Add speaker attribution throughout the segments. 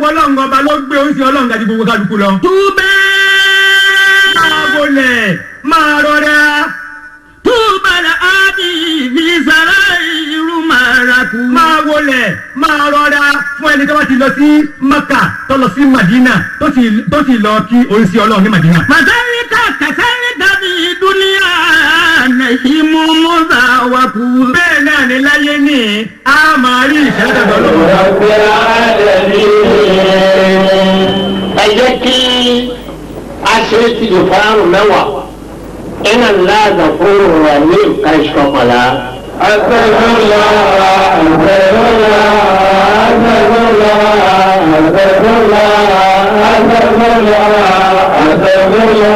Speaker 1: pọ́lọ́ǹgọ̀ ọba ló gbé oúnjẹ ọlọ́ǹgà ju gbogbo kálukú lọ.
Speaker 2: Túbẹ̀.
Speaker 1: Máa wọlé máa rọra.
Speaker 2: Túbẹ̀ ábí fi sàrà irú màràkù.
Speaker 1: Máa wọlé máa rọra fún ẹni tó bá ti lọ sí Maka tó lọ sí Madina tó sì lọ kí oúnjẹ ọlọ́run ní Madina.
Speaker 2: Màsálíkà kàsálíkà bí dúníà nàìjíríà mọ́sá wà kú.
Speaker 1: Bẹ́ẹ̀ náà ni láyé ní a máa rí ìṣẹ́lẹ̀ lọ́wọ́.
Speaker 3: Ẹ jẹ́ kí a ṣe ti lè farahàn mẹ́wàá iná láàzà fún wa ní nǹkan ìṣọ̀kànlá.
Speaker 4: Astaghfirullah, astaghfirullah, astaghfirullah, astaghfirullah, astaghfirullah, astaghfirullah,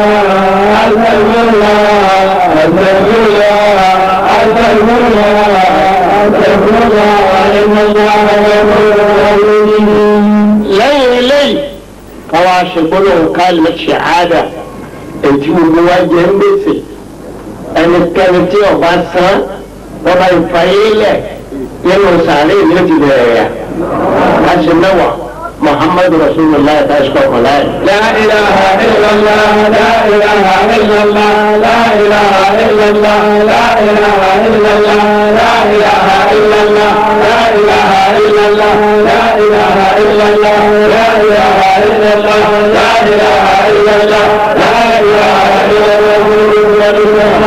Speaker 4: astaghfirullah, astaghfirullah, astaghfirullah, astaghfirullah, inna Allaha ghafurur rahim.
Speaker 3: Lẹ́yìn eléyìí, káwa ṣe gbọ́dọ̀ kálí ṣàádà ètí gbogbo wa jẹ́ ń gbèsè ẹnikẹ́ni tí ọba san ọba ìfàyélẹ̀ nínú sàárè ní ti bẹ̀rẹ̀ yà láti mẹ́wàá Muhammadu Rasulullah ẹ̀ka ọ̀la ẹ̀.
Speaker 4: La ilaha illallah, la ilaha illallah, la ilaha illallah, la ilaha illallah, la ilaha illallah, la ilaha illallah, la ilaha illallah, la ilaha illallah, la ilaha illallah, la ilaha illallah.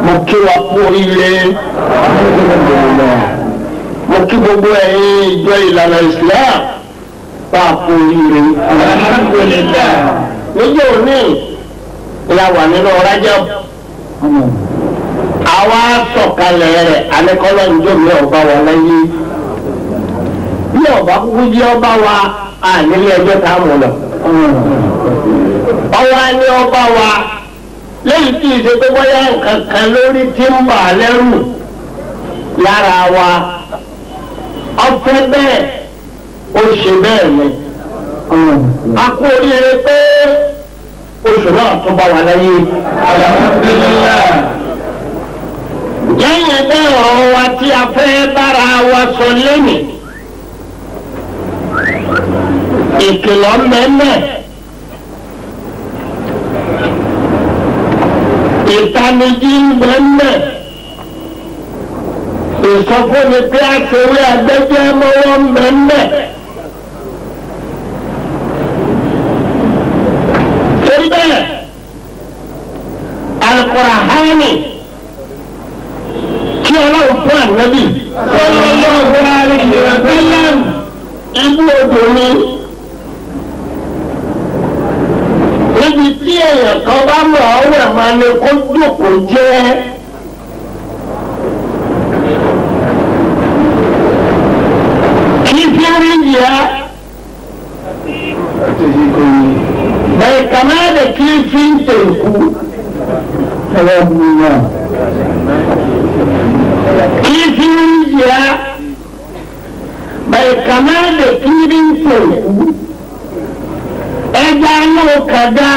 Speaker 3: Mo kí wa kú oríire, mo kí gbogbo ẹ̀yin ìjọ ìlànà Islam bá a kú oríire.
Speaker 4: Alhamdulillah.
Speaker 3: Níjọ́ òní la wà nínú Rajab, àwa sọ̀kalẹ̀ rẹ̀ alẹ́kọ́lọ́ níjọ́ mi ọba wa láyé. Bí ọba kúkú jẹ́ ọba wa, à nílé ẹjọ́ tá a mú lọ. Ọwọ́ á ní ọba wa lẹ́yìn tí ìṣe pé bóyá nǹkan kan lórí tí ń bà á lẹ́rù lára wa ọ̀fẹ́ bẹ́ẹ̀ ó ṣe bẹ́ẹ̀ ni. A kú oríire pé oṣù náà tún bá wa láyé.
Speaker 4: Alhamdulillah.
Speaker 3: Lẹ́yìn ẹgbẹ́ ọ̀rọ̀ wa tí a fẹ́ bára wa sọ lẹ́nìí, ìkìlọ̀ mẹ́mẹ́. Ìtanijí mẹ́mẹ́. Ìsọfúnni pé àṣewé agbẹ́jẹ́ mọ́wọ́ mẹ́mẹ́. Torí bẹ́ẹ̀, Al-Qur'ani tí Ọlọ́run fún ànábì.
Speaker 4: Sallallahu alayhi wa sallam.
Speaker 3: Ibú odò ni. Níbi tí èèyàn kan bá mọ̀ ọ́ wẹ̀ máa ní kó jókòó jẹ́. Kifin rijiya bai kama da kifin teku. Kifin rijiya bai kama da kifin teku. Ẹja inú kànga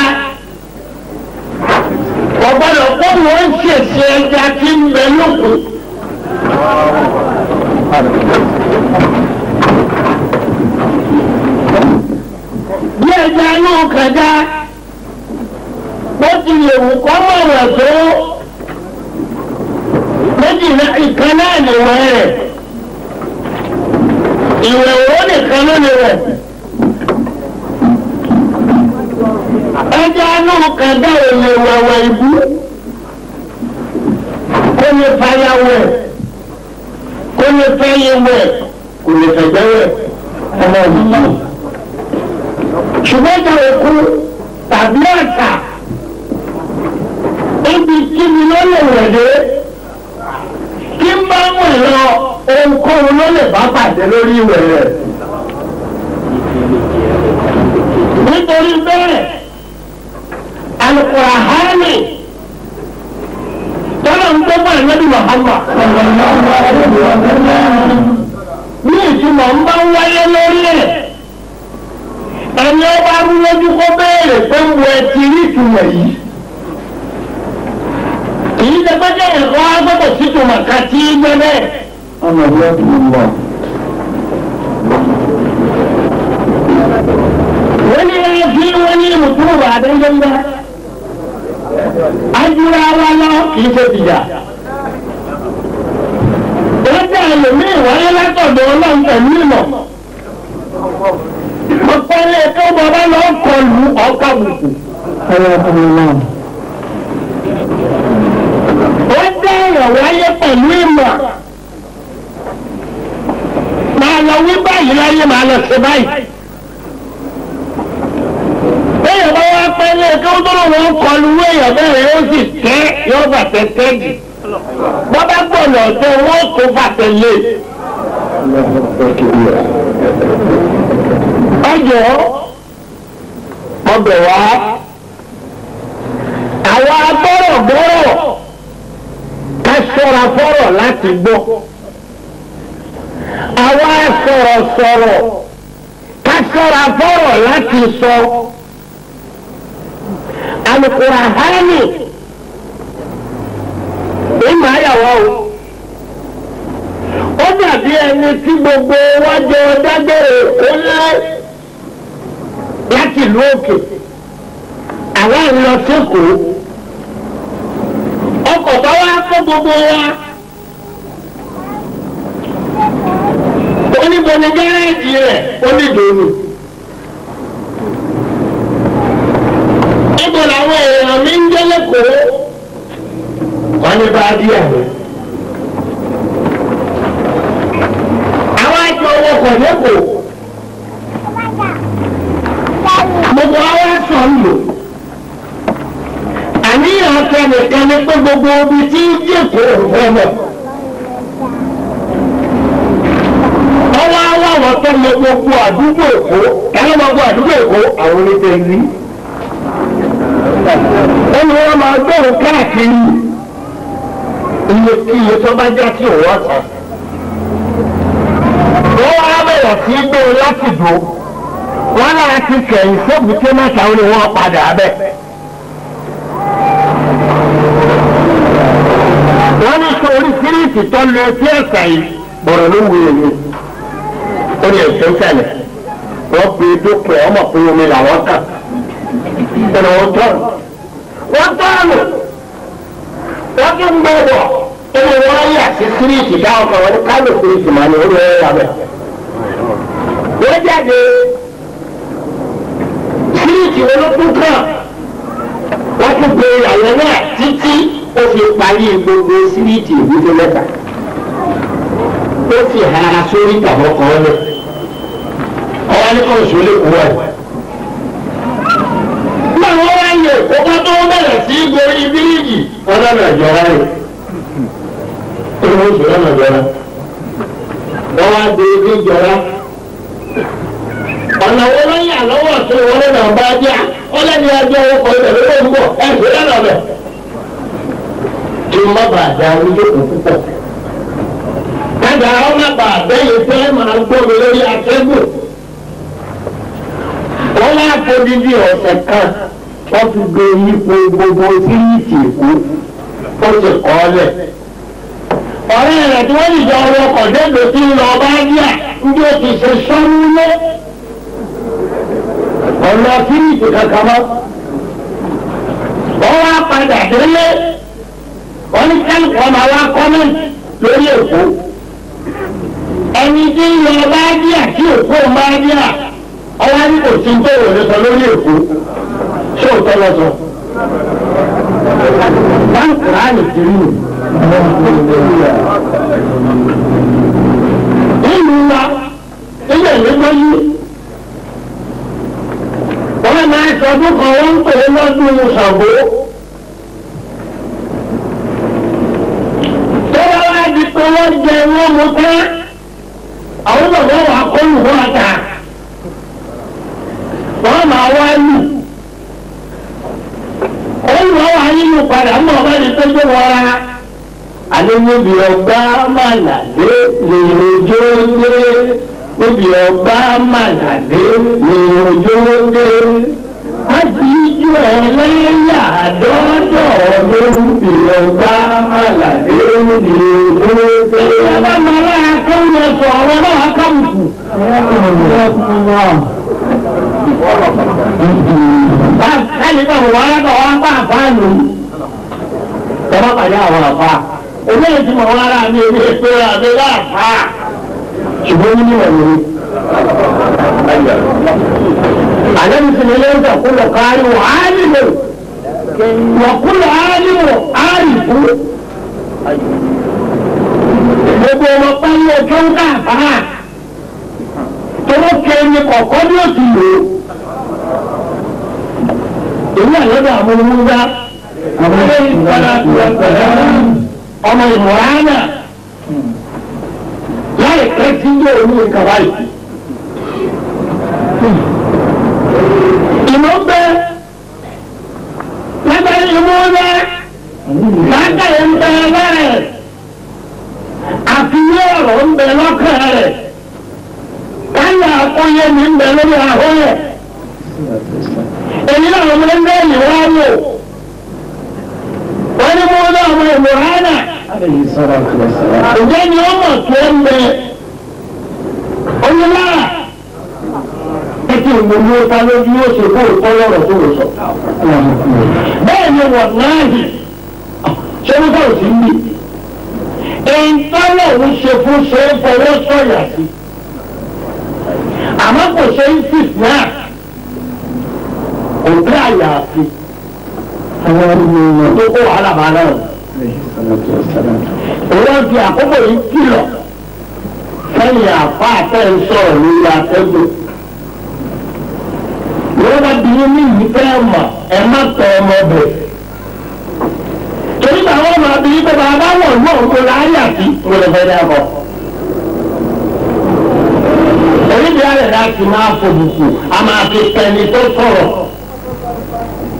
Speaker 3: kò gbọ́dọ̀ kó wọ́n ṣèṣe ẹja tí ń bẹ lókun. Bí ẹja inú kànga bó ti lè wù kọ́ mọ̀rọ̀ tó méjì ìkan náà lè wẹ̀ rẹ̀ ìwẹ̀ òwò nìkan ló lè wẹ̀. Ẹja inú kànga ò lè wẹ̀wẹ̀ ìbú, kò lè fàyà wẹ̀, kò lè fẹ́yìn wẹ̀, kò lè fẹ̀gbẹ́ wẹ̀. Ṣùgbọ́n ìjà òkú tàbí ọ̀tà ibi kíni ló lè wẹ̀ dé, kí n bá wẹ̀ lọ ohunkóhun ló lè bá pàdé lórí ìwẹ̀ rẹ̀. Nítorí bẹ́ẹ̀, Al-Qur'ani tọ́lá ń gbọ́ bá Ànábì Muhammad. Ní ìtumọ̀ ń bá wáyé lórí ẹ̀, ẹni ọba rú lójú kó béèrè pé ń wọ ẹtì rí ìtumọ̀ yìí. Kì í ṣe pé kéèyàn kan á gbọ́dọ̀ sí ìtumọ̀ kan tí í gbé bẹ́ẹ̀. Wani ya fi wani mutum ba dangan ba. Ajúra wa lọ kì í ṣe tìjà. Ó dá ẹlòmíì wáyé látọ̀dọ̀ Ọlọ́run pẹ̀lú ìmọ̀. Ọ̀pẹ̀lẹ̀ tó bàbá lọ kọlù ọkà bùkù. Ó dá èèyàn wáyé pẹ̀lú ìmọ̀. Máa lọ wí báyìí láyé máa lọ sí báyìí. Béèyàn bá wá pẹ́ ní ẹ̀kọ́ tó lọ́wọ́ kọlu èèyàn bẹ́ẹ̀ yóò sì tẹ́ yóò bàtẹ́ tẹ́jì. Bọ́bá gbọ̀nà ọ̀tẹ́ wọ́n kó bàtẹ́ lé. Ọjọ́ ọbẹ̀ wá. Àwọn agbọ́rọ̀gbọ́rọ̀ ká ṣọ́ra fọ́rọ̀ láti gbọ́. Àwọn asọ̀rọ̀sọ̀rọ̀ ká ṣọ́ra fọ́rọ̀ láti sọ. Alukurahani ìmọ̀ àyàwó o. Ó dàbí ẹni tí gbogbo wa jọ dágbére ó lé láti ìlú òkè. Àwa ń lọ sékòó. Ọkọ̀ bá wá kó gbogbo wa. Ó ní bo ni gárẹ́ẹ̀jì rẹ̀ ó ní ìdòwú. Ibo làwọn èèyàn mi ń jẹ́ lẹ́kọ̀ọ́. Wọ́n ní bá díẹ̀ ni. Àwọn àjọ wọkọ̀ lẹ́kọ̀ọ́. Gbogbo àwọn sọ̀ ń lò. Àníyàn tẹnìkan ni pé gbogbo ibi tí ń jẹ́kọ̀ọ́ òun mọ̀. Ọwọ́ àwọn tó mọ gbogbo àdúgbò Èkó, ẹni mọ gbogbo àdúgbò Èkó, àwọn onítẹ̀rí. Ó ní wọ́n máa gbóhùn káàkiri iye kí iye tó bá já sí òun ọ̀sán. Wọ́n wá bẹ̀rẹ̀ sí í gbé e láti dùn. Wọ́n náà ti kẹ̀yìn sóbùté mẹ́ta ó ní wọ́n padà bẹ̀. Wọ́n ní sọ oríṣiríṣi tó lọ sí ẹ̀sà yìí bọ̀rọ̀ ló wù èmi. Ó ní ẹ̀sẹ̀ ń ṣẹlẹ̀. Wọ́n pe dókè ọmọ pé omi làwọn kàn. Ọ̀nà wọn tọ̀nù. Wọ́n tọ̀nù. Wọ́n tún gbé bọ̀. Ẹni wọ́n yà sí síríìtì dáhùn kan wọ́n ní kálò síríìtì màá ní orí ẹ̀rọ abẹ. Wọ́n jáde síríìtì wọn ló kún kàn. Wọ́n tún gbé àwọn náà títí ó fi parí gbogbo síríìtì ìbúdó mẹ́ta. Ó sì hara sórí tàbọ̀ kan lẹ̀. Ọwọ́ ní kò sólè kú ẹ̀. Nígbà wọ́n wá yẹ kókó tó bẹ̀rẹ̀ sí í gorí bíríìjì. Wọ́n lọ́nà ìjọra rẹ̀. Ó ní wọ́n sọ lọ́nà ìjọra. Wọ́n wá gbé ibi ìjọra. Ọ̀nà wo ló yà lọ́wọ́ tó wọlé náà bá jẹ́ ọlẹ́ni ẹjọ́ ọkọ̀ ibẹ̀ ló ń bọ̀ ẹ̀ ṣe lọ́nà bẹ̀. Kí n má bàa da ojókòó púpọ̀. Kájà ọ má bàa bẹ́yìn fẹ́ máa gbọ́ mi lórí atẹ́gùn. Wọ́n wá fodidi ọ̀sẹ̀ kan wọ́n fi gbé yípo gbogbo síríìtì Èkó ó sì kọ́ ọ lẹ̀. Ọ̀rẹ́ rẹ̀ tí wọ́n lè jọ ọkọ̀ dẹ́gbẹ̀ẹ́ sí lọ bá yíyà ní ó ti ṣe sọ́núlé. Ọ̀nà síríìtì kankan mọ́. Wọ́n wá padà délé. Wọ́n ní kálukú ọmọ wa kọ́mẹ́ǹtì lórí Èkó. Ẹni tí ń lọ bá yíyà tí òkú bá yíyà ọwọ́ ní kò sí tó wòlé sọ lórí Èkó. Ṣé òótọ́ lọ sọ? Báńkì ránì ti rí nù. Ìlú wa, ilé ìlú gbóyú. Wọ́n máa ń sọdún kan wọ́n ń pè é lọ́dún Ṣàngó. Tó bá wá di pé wọ́n jẹ wọ́n mu tán, àwọn bàbá wa kó lù wọ́n ta. Wọ́n máa wá lù. Olùwọ́ wa nínú padà mọ̀ bá ní pé tó wọra. Àní níbi ọgbà màlàdé ní ojó dé. Níbi ọgbà màlàdé ní ojó dé. Láti ijó ẹlẹ́yà dọ́dọ̀ níbi ọgbà màlàdé ní ojó dé. Ìjọba màlá akọ́wé sọ̀rọ̀ náà kábùkù. Káàlì bá wà lábà wá bá àfa lò. Tọ́lá pàdé àwọn àfa. Èmi ò ti mọ̀ wọ́n ara mi èmi èpè àmì láàfà. Ṣùgbọ́n ní ìwọ̀n mi. Àlẹ́ mi sì ní ilé ìjà kó lọ kárí wọ̀ á nílò. Wọ̀ kú lọ á nílò á rì fún. Gbogbo ọmọ pálí ojú ń ká àfà. Tọ́lọ́ kẹ́ni kọ̀ọ̀kan ní òtún lò ó. Èyí àlọ́dọ̀ àwọn ọmọọmọdá ọmọ ìmọ̀ránà láì pẹ́ tí yóò ní nǹkan báyìí. Ìmọ̀ ń bẹ lábẹ́ ìmọ̀ ń bẹ lákàyè ń bẹ lẹ́rẹ̀ àfihàn ọ̀rọ̀ ń bẹ lọ́kàn rẹ̀ káyà akọ́yẹ mi ń bẹ lórí ahọ́yẹ̀. Èyí náà ọmọ ẹgbẹ́ yìí wá wò wọ́n ní mú náà ọmọ ìmọ̀ránà ǹjẹ́ ni ó mọ̀ tó ń bẹ onílára títí ìmọ̀lú ta lójú yóò ṣe kó ìkọ́ lọ́rọ̀ tó sọ. Bẹ́ẹ̀ ni wọ̀n láàyè ṣé wọ́n sọ̀rọ̀ sí mi èyí tọ́lọ̀ ń ṣe fún ṣe é fọwọ́ sọ̀yà sí àmọ́ kò ṣe é sì náà òbí àyàfi tó kó wàhálà bá náà. Òun fi àkókò yìí kìlọ̀ sẹ́yìn àpá àtẹ̀ ń sọ̀rọ̀ lórí atẹ́gùn. Wọ́n bá bí ní ìlú fẹ́ mọ̀ ẹ má tọ ọmọ bẹ̀. Torí bàbá ọmọ àbí pé bàbá wọ̀ ní òun kò láyé àti mo lè fẹ́ dẹ́ bọ̀. Onídìí àrẹ̀ láti máa fòbùkù, a máa fi pẹni tó sọ̀rọ̀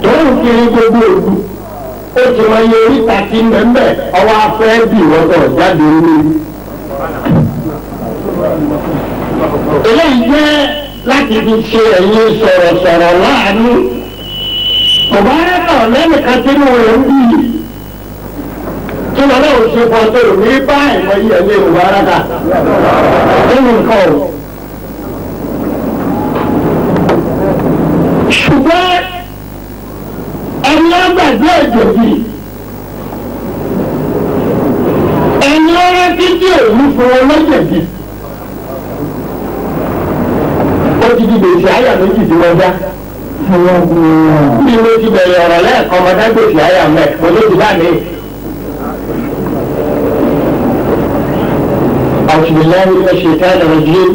Speaker 3: tóun kiri gbogbo òdu ó ti mọ iye oríta tí ń bẹ mbẹ ọwọ́ afẹ́ bì wọ́tọ̀ jáde nínú. Eléyìí jẹ́ láti fi ṣe ẹ̀yin sọ̀rọ̀sọ̀rọ̀ láàánú. Mùbáràkà lẹ́nìkan tí mo rẹ̀ ń bì í. Kí lọ́lá ò ṣe fọ́ tó ní bá ìmọ̀ yìí ẹ̀lẹ́ mùbáràkà nínú nǹkan o. Ṣùgbọ́n ẹni ọgbàgbé ẹ̀jọ̀bì ẹni ọrẹ títí òun fún ọlọ́jẹ̀bì ó ti di gbèsè àyà méjì tí wọ́n dá bí mo ti bẹ̀rẹ̀ ọ̀rọ̀ lẹ́ẹ̀kan ọmọdé gbèsè àyà mẹ́ mo ló ti bá mi. أعوذ بالله من الشيطان الرجيم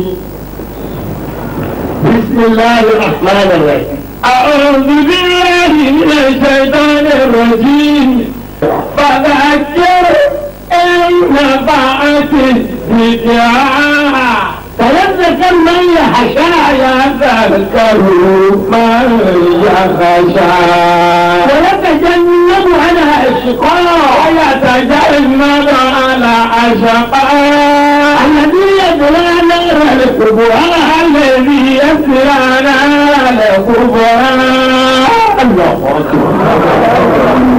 Speaker 3: بسم الله الرحمن الرحيم
Speaker 4: أعوذ بالله من الشيطان الرجيم فذكر إن نفعت الذكرى
Speaker 3: فيذكر من يخشى
Speaker 4: يذكر من يخشى
Speaker 3: ويتجنب عنها الشقاء
Speaker 4: ويتجنب على أشقى
Speaker 3: الذي يصلى نار الكبرى
Speaker 4: الذي يصلى نار الكبرى
Speaker 3: الله أكبر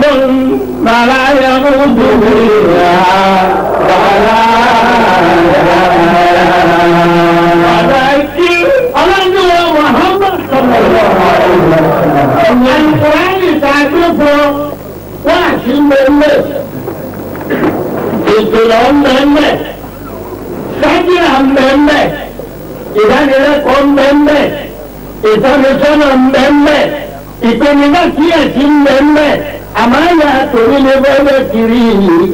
Speaker 4: ثم لا يموت فيها ولا يحيى.
Speaker 3: Ọlọ́dún Muhammad sallallahu alaihi wasallam. Al-Qur'ani tàbí fún wá sí mẹ́lẹ̀. Ìpìlọ̀ mẹ́lẹ̀. Sájìrà mẹ́lẹ̀. Ìdánilẹ́kọ̀ọ́ mẹ́lẹ̀. Ìtọ́nisọ́nà mẹ́lẹ̀. Ìpinnu-kíyèsí mẹ́lẹ̀. Àmọ́ àyà torí lè bẹ́ẹ̀ kiri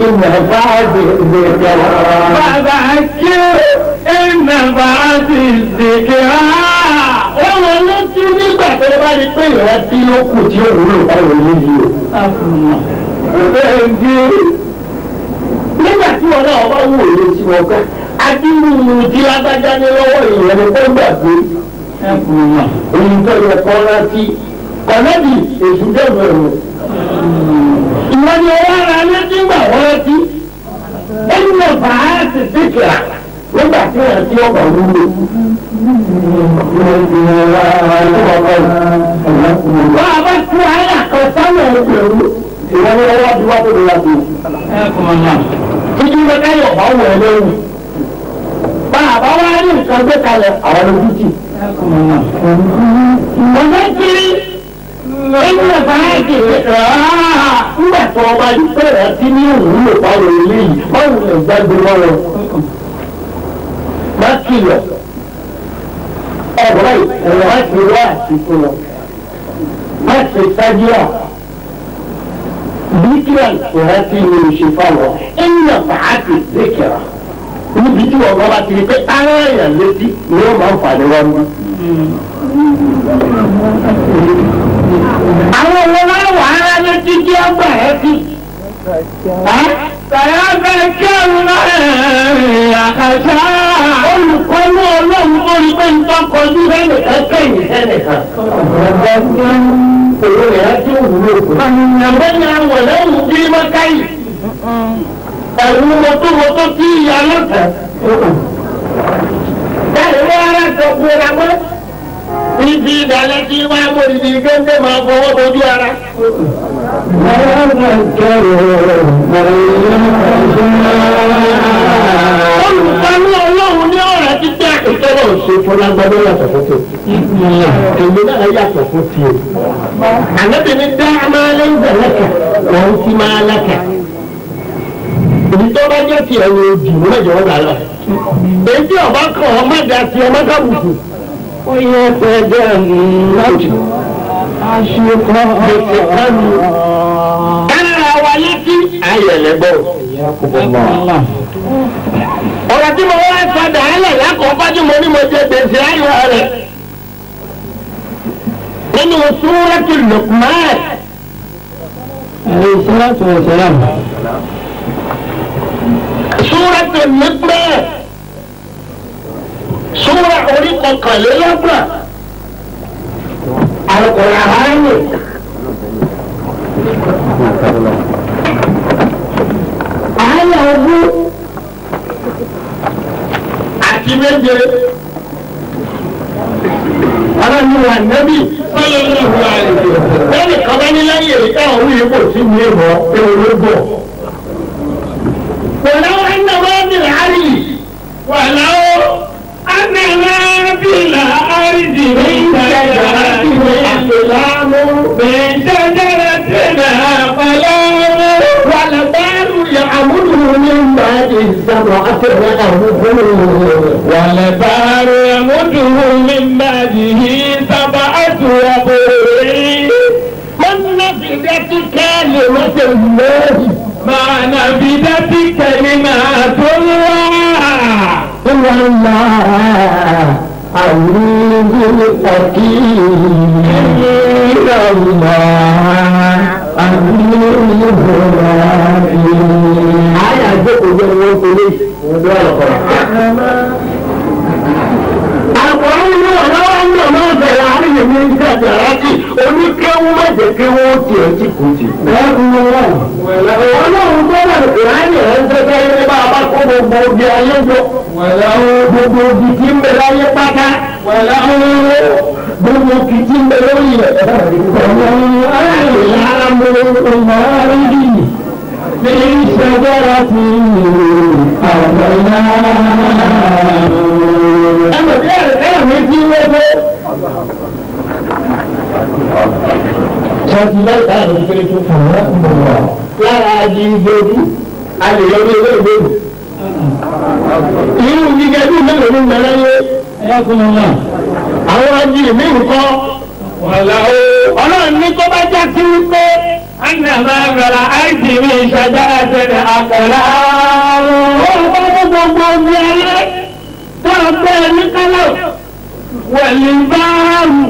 Speaker 3: ìmọ̀ fáàdì ìgbésẹ̀.
Speaker 4: فذكر إن نفعت الذكرى.
Speaker 3: Wọ́n wọ létí nígbà tó bá rí pé ìrántí ló kù tí ó wúlò báwo ní yìí o. Nígbà tí wọn náà bá wù òye sí wọn pé adúlù tí lágbájá ní lọ́wọ́ ìyẹn ni kó gbàgbé. Èyí tó yẹ kọ́ rántí kọ́lẹ́bì èṣù dẹ̀rù ẹ̀rù. Ìwọ ni wọ́n ra létí gbà wọ́n rántí. Ẹni náà fàá ti síkìrà nígbà tí wọ́n ti ọgbà wúlò. Wọ́n a bá tú àyà kan sáwọn ẹgbẹ̀rún. Ìwọ ni wọ́n wá bí wá tó lè wá bí. Títí wọ́n káyọ̀ bá wọ̀ ẹ́ lẹ́yìn. Bá a bá wá rí nǹkan gbé kalẹ̀ àwọn lójú tì. Ọ̀gá kiri ẹ̀yìn fàájì nígbà tó ọba yìí bẹ̀rẹ̀ sí ní ìwúlò báwo eléyìí báwo lè gbàgbé lọ́wọ́. Má kìlọ̀ ọ̀rọ̀ yìí má ti wá àtìkú lọ. Má ṣe sájíà bíkìlà ìrántí ni o ṣe fáwọn ẹ̀yìn fàájì zikira. Níbi tí wọ́n bá ti rí pé ara èèyàn létí ni ó máa ń fà ní wọn bí. Àwọn ọmọ náà wà á létí kí ó gbà ẹ́ sí. Olùkọ́ ní ọlọ́run ó rí pé nǹkan kọjú sẹ́nìkan kẹ́yìn sẹ́nìkan. Òun rẹ̀ á tí ó wúlò fún. Àmọ́ ní àwọn ẹlẹ́wù bí mọ́káyì. Ẹ̀rù mọ́tòmọ́tò tí ìyá lọ́tẹ̀. Bẹ́ẹ̀ni wọ́n ara sọ gbéra mọ́. Ibi ìdálẹ́ tí wọ́n á mọ̀ ibi gẹ́gẹ́ máa fọwọ́ bojú ara. Olùkọ́ ní ọlọ́run ní ọ̀rẹ́ títẹ́ ìtọ́lọ̀ ṣe fún lágbádọ́ yàtọ̀ fún tó. Èmi náà yàtọ̀ fún tiẹ̀. Ànábì ní dá máa lé ń bẹ̀rẹ̀ wọ́n ti máa lẹ́kẹ̀. Èyí tó bá jẹ́ tiẹ̀ ni ojú mẹ́jọ wọn gbà lọ. Èyí tí ọba kàn ọ́ má da tiẹ̀ má kábùkù.
Speaker 4: Ó yẹ pẹ̀lú láti aṣíkọ́.
Speaker 3: Gbèsè kánú. Kára wa létí ayẹ̀lẹ́gbọ̀. Ọ̀rọ̀ tí mo wá padà ẹlẹ̀ lákọ̀ọ́kọ́ tí mo ní mo jẹ gbèsè ayọ̀ rẹ̀. Nínú Súratu Luqman.
Speaker 4: Alayhi salatu wa salam.
Speaker 3: Súratu Luqman. Súra orí kọkànlélọ́gbọ̀n. Al-Qur'ani. Àyà ogún àti méje. Ọlọ́run wà nẹ́bí lẹ́yìn kan bá ní lẹ́yìn èyí táwọn wúyẹ kò sí ní ìbọ̀ ewu ló bọ̀. Wàláwọ̀ ẹ̀nà wọ́n bí láàrì.
Speaker 2: Wàláwọ̀ ẹ̀nà wọ́n bí láàrì jì ní ìṣẹ̀lẹ̀
Speaker 3: àtìlámú.
Speaker 2: Bẹ̀ńtẹ́jẹ́rẹ́ tẹ̀lé àpàlámú.
Speaker 3: Wàlàbáàrù yàmúlù ní bàdí ìsàmù àtẹ̀lẹ́ àmúhù.
Speaker 2: Wàlàbáàrù yàmúlù ní bàdí sábà àtúwàbòrè.
Speaker 3: من نفدت كلمة الله
Speaker 2: ما نفدت كلمات الله
Speaker 3: إلا الله عزيز الحكيم إلا الله عزيز الحكيم. آية àjókòó jẹ́ wọ́n kò lè wọ́n Àkùrán ní ọ̀lọ́wọ́ ń lọ máa bẹ̀rẹ̀ àárín mi ní ìgbàgbàrá sí oníkéwú má jẹ́ kí wọ́n tiẹ̀ ti kù sí. Ọlọ́run tó wà ní Kùránì ẹ̀ ń tẹ́tẹ́ ilé bá a bá kó gbogbo ogi ayé jọ. Gbogbo ogi tí ń bẹ láyé pátá. Gbogbo ogi tí ń bẹ lórí rẹ̀. Ẹnu bí ẹ̀rẹ̀ mi ti ń wọ́pọ̀. Sọ́ọ̀tì lẹ́yìn àrùn ìpele tó fún un lára adi ìgbòdú, a lè yọ ní ilé ìgbòdú. Irú gígẹ́dú mélòó ní ìgbàlá yé? Àwọn adi mi nǹkan. Ọlọ́run ní tó bá já sí wípé
Speaker 2: Annama bẹ̀rẹ̀ àìsí mi ṣàjáde àkàrà.
Speaker 3: ó ń bá gbogbo omi ayé tó ń bẹ́ẹ̀ ní kálọ̀.
Speaker 2: Wẹ̀lì báàrù.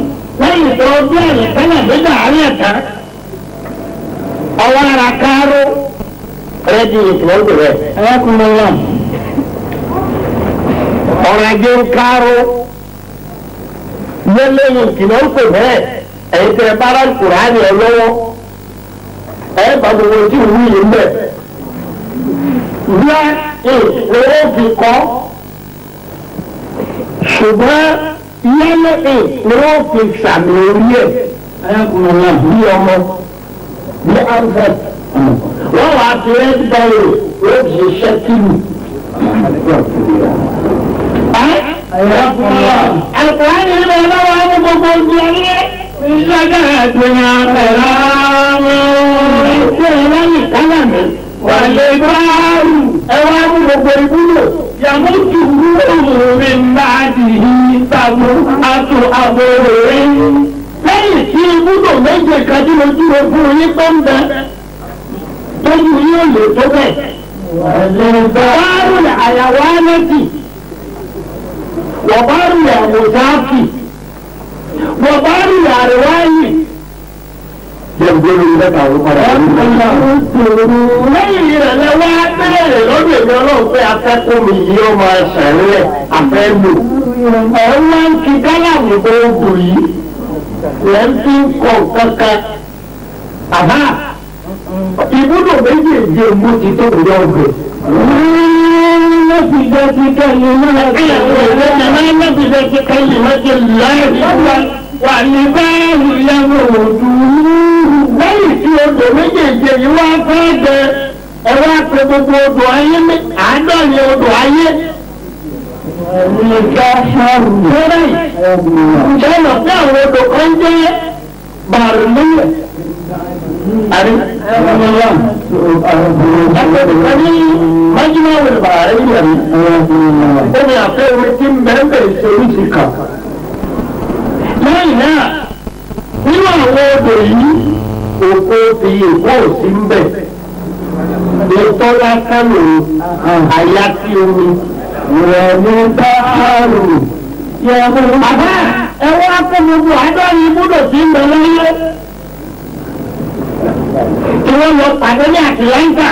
Speaker 3: Lẹ́yìn tó bí ẹ̀rẹ̀ tẹ́lẹ̀ nígbà àárẹ̀ tán. Ọwọ́ ara káró. Rẹ́dí ìfúnná ń bẹ̀rẹ̀. Ọ̀rọ̀ ajé ń káró. Lẹ́lẹ́yìn kìnnà ń pè bẹ́ẹ̀. Ẹ̀yin tẹ bára Kùránì ẹ lọ́wọ́. Ẹ bá gbogbo tí ìwú yìí ń bẹ̀. Bí ẹ ò fi kọ́. Ṣùgbọ́n yẹ́lẹ́ ẹ̀ ni wọ́n fi sàmì orí ẹ̀ bí ọmọ bí alfred wọ́n wá fi red bẹ́ẹ̀rù wọ́n fi ṣiṣẹ́ tìlù. Àlùkùránì ní ọlọ́wọ́ ní gbogbo ojú ayé.
Speaker 2: Ìṣẹ́jẹ́ ẹ̀rọ
Speaker 3: Ṣé ẹ lẹ́yìn kálà mi?
Speaker 2: Wàlẹ̀ báàrù.
Speaker 3: Ẹ wá mú gbogbo ibúlò.
Speaker 2: Yàmútù mi máa dì í sàmú àtò àbòrò rẹ̀.
Speaker 3: Lẹ́yìn tí ibùdó méje kan tí mo dúró fún yín pé ń bẹ, tójú yóò lè tó bẹ̀.
Speaker 2: Wàlẹ̀
Speaker 3: Báàrù àyàwó ánẹ́tì, wọ̀bárù àwòsáàkì, wọ̀bárù àríwáyì. Lẹ́yìn rẹ̀ lẹ wá bẹ̀rẹ̀ lọ́dún èmi ọlọ́run pé afẹ́kùn mi yìí ó máa ṣẹ̀lẹ̀ afẹ́ lò. Ẹ̀ ń wá ń kí gálàmù gbogbo yìí lẹ́ ń fi ń kọ̀ kankan. Àbá ibùdó méjèèjì mú ti tó ìjọ ọgbẹ̀.
Speaker 2: Wàlẹ̀ báàrù yàmútù.
Speaker 3: Lẹ́yìn tí odò méjèèjì yìí wá fẹ́ jẹ ẹ wá pé gbogbo odò ayé àádọ́rin odò ayé. Lọ́rọ̀ yìí, ṣé lọ sí àwọn odò kan jẹ́ bàrùmílẹ̀? Àrí. Ẹgbẹ́ kan ní Májúmọ́ wẹ̀rẹ̀ bàrẹ̀ yìí rẹ̀. Omi àfẹ́ omi tí ń bẹ́ẹ̀ bẹ́ẹ̀ ṣe oríṣi kan. Lẹ́yìn náà, nínú àwọn odò yìí, òkú ti èkó òsì ń bẹ̀. Ètò lásán lòun, àyà sí omi.
Speaker 2: Wàlẹ̀ báàrù yàmútù.
Speaker 3: Bàbá ẹ wá kó gbogbo àádọ́rin ibùdó tí ń bẹ láyé. Tí wọ́n lọ pàdé ní Àtìláńtà.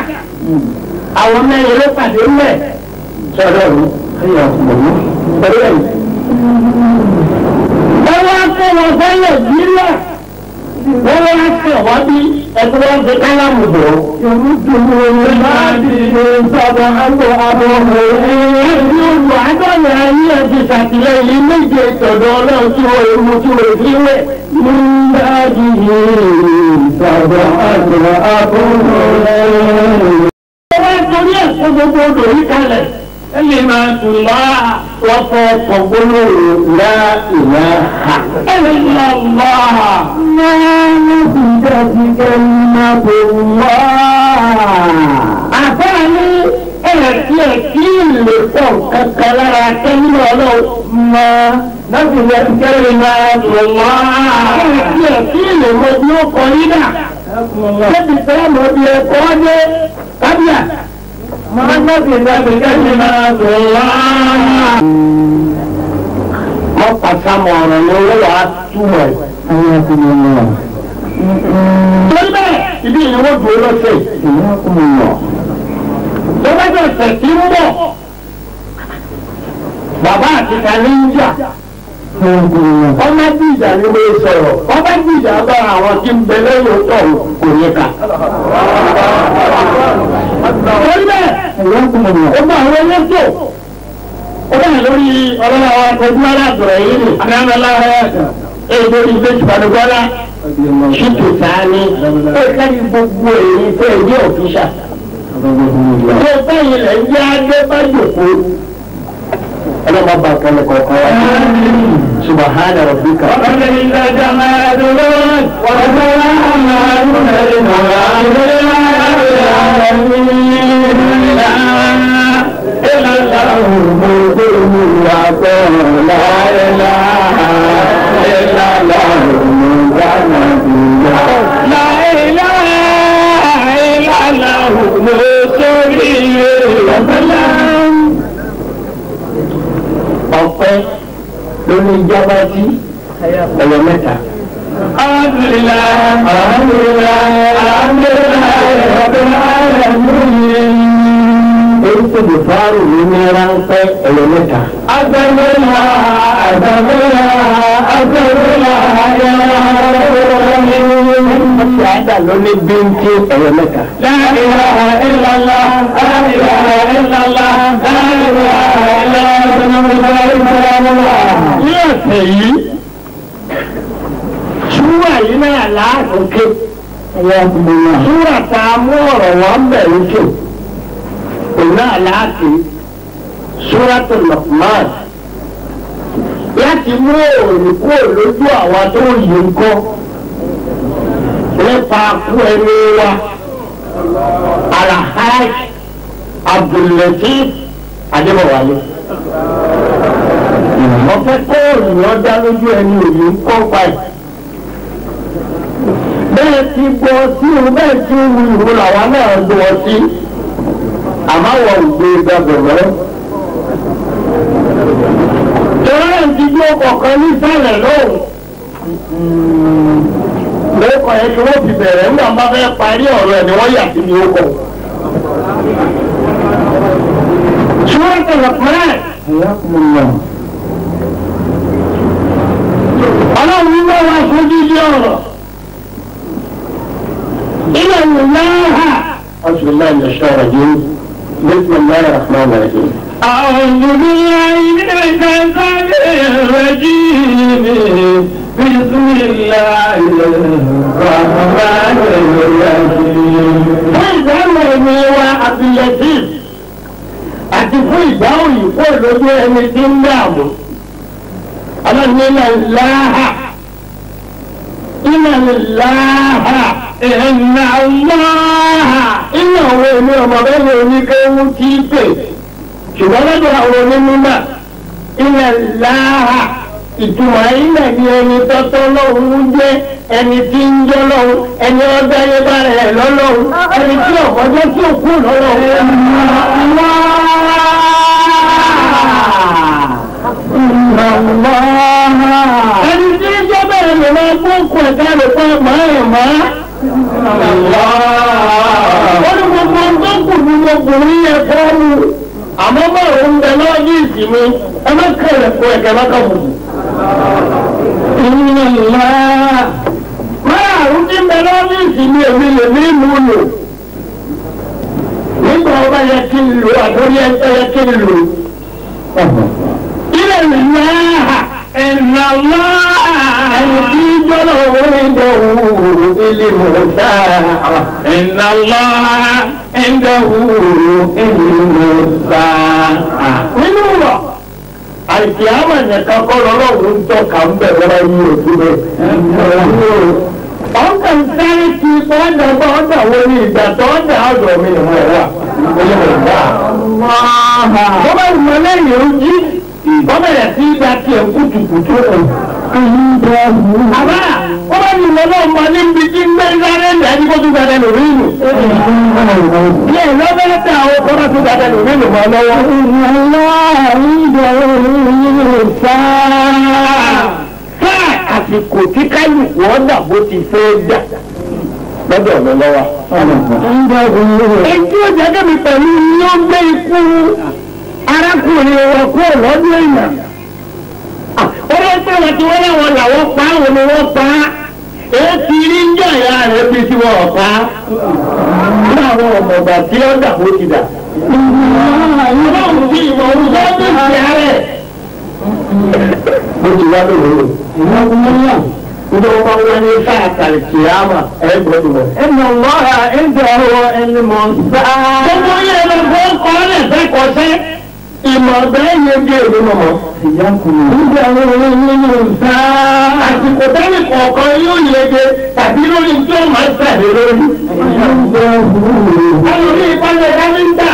Speaker 3: Àwọn mẹ́rin ló pàdé ńbẹ̀. Sọ̀rọ̀ mi. Sọ̀rọ̀ mi. Ẹ wá kó wọn sẹ́yìn ìbílẹ̀. Wọ́n wá sẹ̀ wá bí ẹgbẹ́ wọn fi kálámù bọ̀.
Speaker 2: Yàmútù mi máa dì í sábà àtò àbòrò rẹ̀.
Speaker 3: Ẹbí odò àádọ́rin ayé ẹ̀ ti ṣàtìlẹ́yìn méje tọ̀dọ̀ ọlọ́run tí wọ́n mú tí wọ́n fi wẹ̀.
Speaker 2: من بعده سبعة أبحر.
Speaker 3: Wọ́n torí ẹ̀kọ́ gbogbo odò yìí kalẹ̀.
Speaker 2: كلمة الله
Speaker 3: Wọ́n fẹ́ kọ̀gbólóhùn la ilaha
Speaker 2: إلا الله. ما نفدت كلمة الله.
Speaker 3: Àbá ní ẹ̀ẹ́dì ẹ̀kí lè pọ̀ kankan lára kẹ́lí ọlọ́run.
Speaker 2: ما نفدت كلمة الله.
Speaker 3: Ẹ̀ẹ́dì ẹ̀kí lè mọ bí ó kọ yín náà. Débi fẹ́ mọ bí ẹ̀kọ́ dé kábíà.
Speaker 2: ما نفدت كلمة الله.
Speaker 3: Wọ́n pàṣàmọ̀ ọ̀rọ̀ ni owó wàá túmọ̀ ẹ̀. Torí bẹ́ẹ̀, ibi ìnáwó dùn lọ́sẹ̀. Tó bá jẹ́ ọ̀sẹ̀ tí ń bọ̀, bàbá àti tani ń jà. Ọmọ dìjà ni mo sọ̀rọ̀. Ọmọ dìjà bá àwọn tí ń bẹ lẹ́yìn ọ̀tọ̀ kò ní ká. Torí bẹ́ẹ̀, ó bá àwọn elétò. Ó bá lórí ọlọ́lá wa tọ́jú aláàbọ̀rẹ̀ yìí nì. Èyí lórí ilé ìbànúgbọ́lá. Ṣítù sáni. Ó kárí gbogbo èyí tó ẹ̀yẹ òfíṣà. Tó báyìí lẹ̀ ń yá adé bá jòkó. Ọlọ́mọ bá kẹ́lẹ́ kọ̀ọ̀kan wá. Subahana rabbika. Ọpẹ́ lórí ìjọba tí ẹyọ mẹ́ta.
Speaker 2: Alhamdulillah, alhamdulillah, alhamdulillah, rabbil alamin.
Speaker 3: Orúkọ fáàrù ló ní ráńpẹ́ ẹyọ mẹ́ta.
Speaker 2: Astaghfirullah, astaghfirullah, astaghfirullah, ya rabbil alamin.
Speaker 3: Ṣáàdà ló ní bíntín ẹyọ mẹ́ta.
Speaker 2: La ilaha illallah, la ilaha illallah, la ilaha illallah.
Speaker 3: Ní ọ̀sẹ̀ yìí, ṣúwà yìí náà láàkókè. Ṣúwà tá a mú ọ̀rọ̀ wọn bẹ̀ lókè. Òun náà láàkè. Ṣúratul Luqman. Láti mú òòrùn kúrò lójú àwa tó yìí ń kọ́ nípa kú ẹni wa Alhaji Abdul-Lateef Adébọ̀wálé. Wọ́n fẹ́ kó òòrùn ọjà lójú ẹni òyìn ń kọ́ pa ẹ̀. Bẹ́ẹ̀ ti gbọ́ sí o, bẹ́ẹ̀ ti wù ìwò làwa náà gbọ́ sí. Àmọ́ àwọn ò gbé gbàgbọ́ mọ́. Torí ẹ̀ ti gbé ọkọ̀ nísàlẹ̀ lóhùn. Lóòkọ̀ yẹn kí wọ́n fi bẹ̀rẹ̀ nígbà bá fẹ́ parí ọ̀rọ̀ ẹ̀ ni wọ́n yà sí ní ókọ̀. Ṣúwọ́n Luqman. Ọlọ́run ló wá fojú di ọ̀rọ̀. Ilẹ̀ ìlànà. Ọ̀ṣunláì ní ṣọ́ọ̀rọ̀ yìí. Bismillahir Rahmanir Rahim.
Speaker 2: أعوذ بالله من الشيطان الرجيم بسم الله الرحمن الرحيم.
Speaker 3: Fún ìdáhùn ẹni wa Abdul-Lateef àti fún ìdáhùn ìkó lójú ẹni tí ń dààmú. Ọlọ́run ní ilẹ̀ láhà. Ilẹ̀ láhà.
Speaker 2: إن الله
Speaker 3: Ilẹ̀ òwe mi ọmọ bẹ́ẹ̀ ni oníkéwú tí í pè. Ṣùgbọ́n lọ́dọ̀ àwọn onímọ̀ ilẹ̀ láhà. Ìtumọ̀ ilẹ̀ ni ẹni tọ́tọ́ lọ́hùn jẹ́ ẹni tí ń jọ́ lọ́hùn ẹni ọ̀dáyé bá rẹ̀ lọ́lọ́hùn ẹni tí ọ̀kọ́jọ́ tí ò kú lọ́lọ́hùn. Ẹni tí ń jẹ́ bẹ́ẹ̀ lè máa gbókùn ẹ̀ka rẹ̀ pé màá ẹ̀ máa. Ó ní gbogbo tó kù ní ọkùnrin yẹn kọ́ mu. Àmọ́ báwo ń bẹ lọ́jọ́ ìsinmi ẹ má kẹ̀lẹ̀ kó ẹ̀kẹ́ má kà bùkù. Márààrún tí ń bẹ lọ́jọ́ ìsinmi èmi lè ní mú lò. Nígbà ọba yẹ kí n lò àtọ́rí ẹ yẹ kí n lò. Ilẹ̀ ìlàhà
Speaker 2: إن الله
Speaker 3: ẹni tí jọ́lọ̀ orin dọ̀wù ilé mọ̀ọ́sá.
Speaker 2: إن الله عنده علم الساعة.
Speaker 3: Nínú wọ̀, àìsíámà nìkan kọ́ lọ́lọ́run ń tọ́ka ń bẹ̀ lọ́wọ́ yìí òtún bẹ́ẹ̀. Ọ̀nkà ń sáré ti ọ̀dà bá ọ̀dà wo ni ìgbà tó ọ̀dà ọ̀dọ̀ mi ìwọ̀n ẹ̀ wà. Ilé mọ̀ọ́sá. Bọ́ bá ìmọ̀ lẹ́yìn ojú, ìbọn bẹ̀rẹ̀ sí ìgbà tiẹ̀ kùtùkùtù. Àbá ó bá ní ìmọ̀ náà mọ níbi tí ń gbé sáré ní ẹni kó tún gbàdá lórí ìlú. Ilé ìlú ọbẹ̀ tẹ àwọn ọkọ̀ bá tún gbàdá lórí ìlú mọ́ lọ́wọ́. Sáà àsìkò tí kálukú ọ̀dà bó ti fẹ́ dà lọ́dọ̀ mi lọ́wọ́. Èyí ó jẹ́ kẹ́mi pẹ̀lú ní ó gbé ikú arákùnrin wọn kúrò lọ́dún èèyàn. Ó pé wọn ti wọ́n láwọn làwọn pa àwọn ni wọ́n pa á. Èyí ti rí ń jọ ìyá rẹ̀ bí tí wọ́n pa á. Ní àwọn ọmọ ọ̀gbà tí ó dà bó ti dà. Ọlọ́run fi ìmọ̀ òun sọ́dún ìṣẹ́ rẹ̀. Bó ti wá lóore. Nítorí wọ́n wá ní sáà kàlìkìyàmà ẹ̀ gbọ́dọ̀ wọ̀.
Speaker 2: إن الله عنده علم الساعة.
Speaker 3: Gbogbo yẹn lọ fún ọkọ rẹ̀ fẹ́ kọsẹ́. Ìmọ̀ bẹ́ẹ̀ yẹn bí èmi mọ̀mọ́. Àsìkò tẹ́lẹ̀ kọ̀ọ̀kan yóò yege tàbí lórí tí ó máa ń tẹ̀lé lórí. Alórí ìpàdé káfíńtà.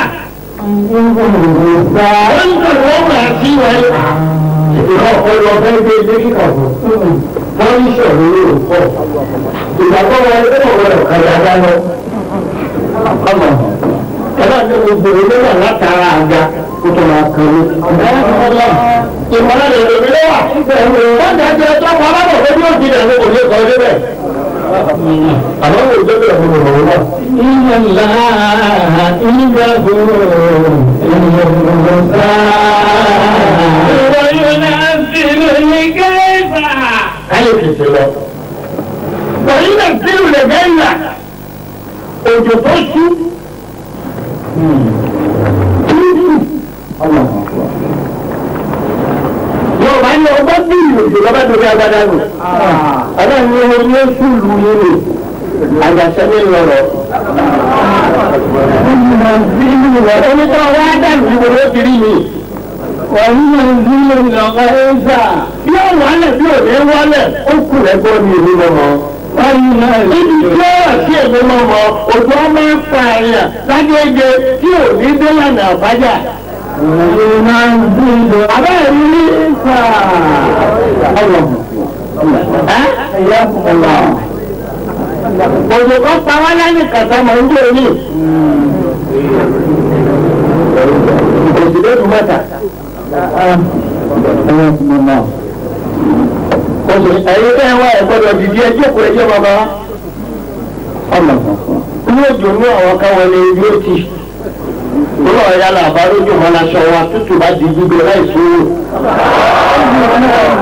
Speaker 3: Wọ́n ń sọ̀rọ̀ wọ́n máa sí wọn. Ìgbà ọ̀pọ̀lọpọ̀ fẹ́ gbé ilé kíkà fún. Wọ́n ń sọ̀rọ̀ lórí òkọ̀. Ìgbà tó wọlé tó wọlé ọ̀kadà dáná. Ọmọ ẹ̀rọ ní gbogbo olówó látara àga kó tó máa kàn ní. Ìmọ̀lá lè lòmí lọ́wọ́. Wọ́n jẹ́ ẹjọ́ pa alábọ̀ pé bí ó ti dàgbé kò ní kọ́ débẹ̀. Àmọ́ wò ó débẹ̀ fún mi mọ̀ náà.
Speaker 2: إن الله عنده علم الساعة. وينزل الغيث.
Speaker 3: Káyọ̀ kìsì lọ. Wọ̀nyí náà bírù lè gẹ́yà. Òjò tó ṣú. Yorùbá ní ọgbọ́n bírù òjò lọ́ba dorí agbádá nù. Ọlọ́run ní orí oṣù lù yín ni. Àjàṣẹ́ ní lọ́rọ̀. Onítọ̀ wá dànù ìwé ló ti rí mi.
Speaker 2: وينزل الغيث
Speaker 3: Yóò wálẹ̀ bí ò ní wálẹ̀, ó kù lẹ́gbọ́n ní ìlú lọ́mọ. Ibi tí ó wà sí èmi lọ́mọ, òjò ọmọ ń pa èèyàn lágége tí ò ní dé lànà àbájá.
Speaker 2: وينزل
Speaker 3: Àbẹ́rẹ́ mi ní òjò kan pa wá lẹ́yìn kàtà máa ń dé ní. Òsì lóṣù mẹ́ta. Oṣù ẹ̀yin tẹ́ wá ẹ̀ gbọ́dọ̀ dìde ẹ jókòó ẹ jẹ́ bàbá. Ní òjò ní àwọn káwọlé ibi ó ti. Olú ọ̀yá làbá lójú wọn aṣọ wa tútù bá di gbígbé láì sówó.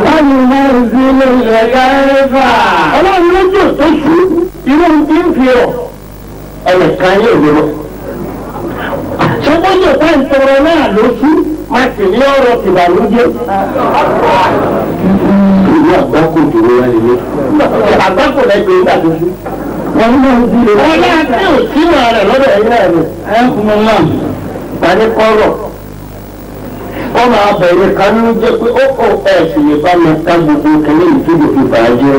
Speaker 2: وينزل الغيث
Speaker 3: Ọlọ́run lójú tó ṣú irú tí ń fi ọ̀ ẹnìkan yóò lè lọ. Ṣé bójú tá ń tọrọ náà ló ṣú máa sì ní ọ̀rọ̀ tìbànújẹ́? Ìlú àgbákò dòwó wá lélẹ̀. Àgbákò lẹ́gbẹ̀ẹ́ nígbà tó ṣú. Ọlá tí ò sínú rẹ̀ lọ́dọ̀ ẹ̀yin náà ni.
Speaker 2: حياكم الله
Speaker 3: Tani kọ́rọ̀. Wọ́n máa bẹ̀rẹ̀ kan ní jẹ́ pé ó kò ẹ̀ sì lè bá mi ká gbogbo kẹ́lẹ́ ìtúbò fi bàá jẹ́.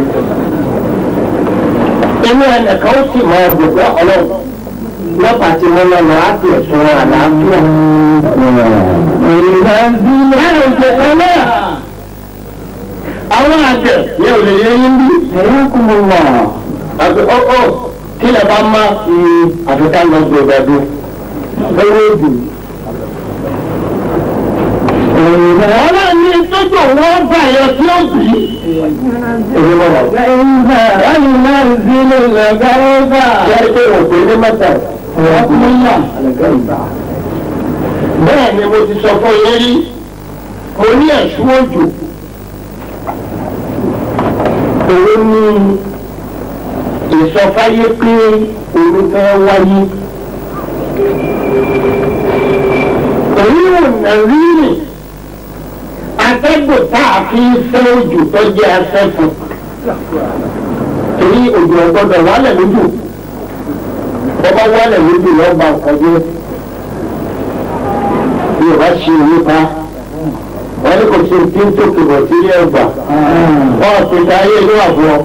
Speaker 3: Inú ẹnìkan ó sì máa dùn pé ọlọ́run lọ́pàá tí mo lọ lọ á ti ẹ̀sùn àlàáfíà. Láàrin òjò kan náà, àwọn àgbẹ̀ yẹn ò lè yẹ yín bí.
Speaker 2: حياكم الله
Speaker 3: Àgbẹ̀ ọ̀ọ́ tílẹ̀ bá má àfikà lọ gbọ̀gbàdo. Owó òdù. Ọlọ́run ní tójú wọn bàyọ tí ó bì í. Èmi mọ̀ wá.
Speaker 2: وينزل الغيث
Speaker 3: Jẹ́rìí pé òpè ní mẹ́ta.
Speaker 2: حياكم الله
Speaker 3: Bẹ́ẹ̀ ni mo ti sọ fún yín rí, mo ní ẹ̀sùn òjò. Òun ní ìsọfáyé pé òun fẹ́ wáyé. Òun ò nà rírì atẹ́gùn tá a fi ń fẹ́ òjò tó jẹ́ afẹ́fún. Torí òjò ọ̀gbọ́dọ̀ wálẹ̀ lójú. Bọ́bá wálẹ̀ lójú lọ́ọ́ ba nǹkan jẹ́. Bí o bá ṣe òwe pa, wọ́n ní kò sí tí ń tòkè bọ̀ sí ilé ọgbà. Wọ́n ti ta ayé inú àbọ̀.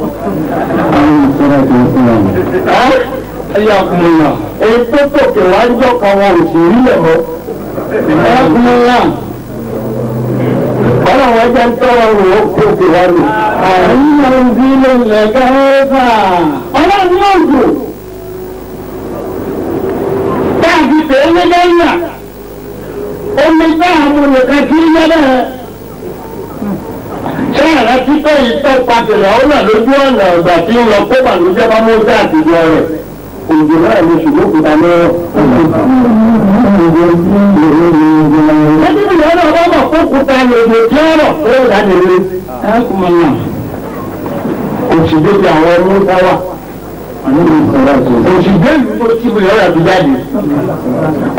Speaker 2: حياكم الله
Speaker 3: Èyí tó tòkè wá ń jọ́ kan wọn ò sì rí lẹ̀ mọ́.
Speaker 2: حياكم الله
Speaker 3: Ọlọ́run ẹjẹ́ ń tọrọ rò ó kó òkè wá lò.
Speaker 2: وينزل الغيث
Speaker 3: Ọlọ́run ní òjò. Táàbí tèé lẹ́yìn à. Omi táà mú nìkan kí yẹ́lẹ̀. Ṣé àrà títọ́ ìtọ́ pàtẹ́lẹ̀ ọ̀nà lójú ọ̀nà ọ̀gbà tí ń lọ kó bàlújẹ́ bá mú sí àtijọ́ rẹ̀? Òjò náà ní ṣùgbọ́n òkúta náà. Ẹbí mi lọ́nà ọba mọ̀ kó kúta ní òjò tí ó rọ̀ ó rà nílé.
Speaker 2: حياكم الله
Speaker 3: Òsì débi àwọn ọmọ ń sáwà. Òsì débi tó ti wù lọ́rọ̀ àti jáde.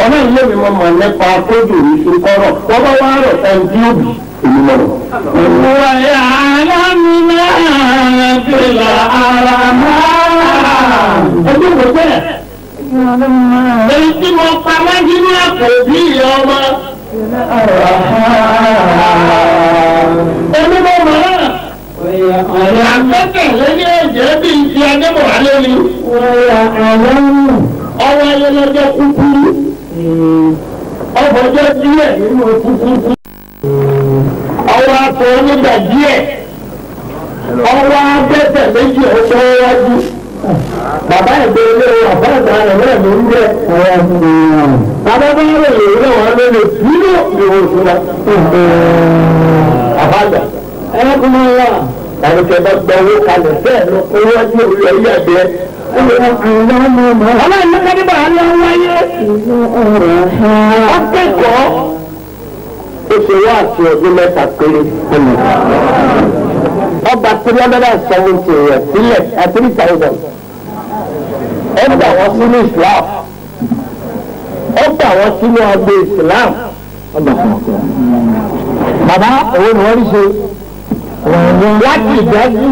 Speaker 3: Ọlọ́run lé mi mọ̀ mọ̀ nípa kójú ìṣú kọ́rọ̀. Wọ́n bá wá rọ̀ ẹni tí ó bì èmi mọ̀.
Speaker 2: ويعلم ما في الأرحام
Speaker 3: Ẹgbẹ́ kò tẹ̀. Èyí tí mo pa májú ní àpò bí ìyá ọmọ. Èmi mọ̀ mọ̀ náà. Àgbẹ̀kẹ̀lé ní ẹ̀jẹ̀ bíi ti Adébọ̀wálé ni. Ọwọ́ ayé lọ́jọ́ kúkúrú. Ọbọ̀jọ́ díẹ̀ nínú kúkúrú. Ọwọ́ akọ nígbà díẹ̀. Ọwọ́ abẹ́tẹ̀ méjì ọ̀sọ́ wájú. Bàbá ẹ̀gbẹ́ ilé bàbá àgbà rẹ̀ náà ló ń bẹ̀. Bàbá bá rẹ̀ lè rí wọn lórí nínú ìwò ìfúnra. Bàbá àgbà.
Speaker 2: حياكم الله
Speaker 3: Àwọn tẹ bá gba owó kalẹ̀ bẹ́ẹ̀ lọ kó wájú orí ayé àgbẹ̀. Ọlọ́run ní kádìbà lọ wáyé. Akẹ́kọ̀ọ́ ó ṣe wá àti ọdún mẹ́ta péré. Ọba 370 rẹ̀ sílẹ̀ at 3,000. Ó gbà wọ́n sínú Islam. Ó gbà wọ́n sínú agbo Islam. Bàbá òun ni wọ́n rí ṣe láti ìdájí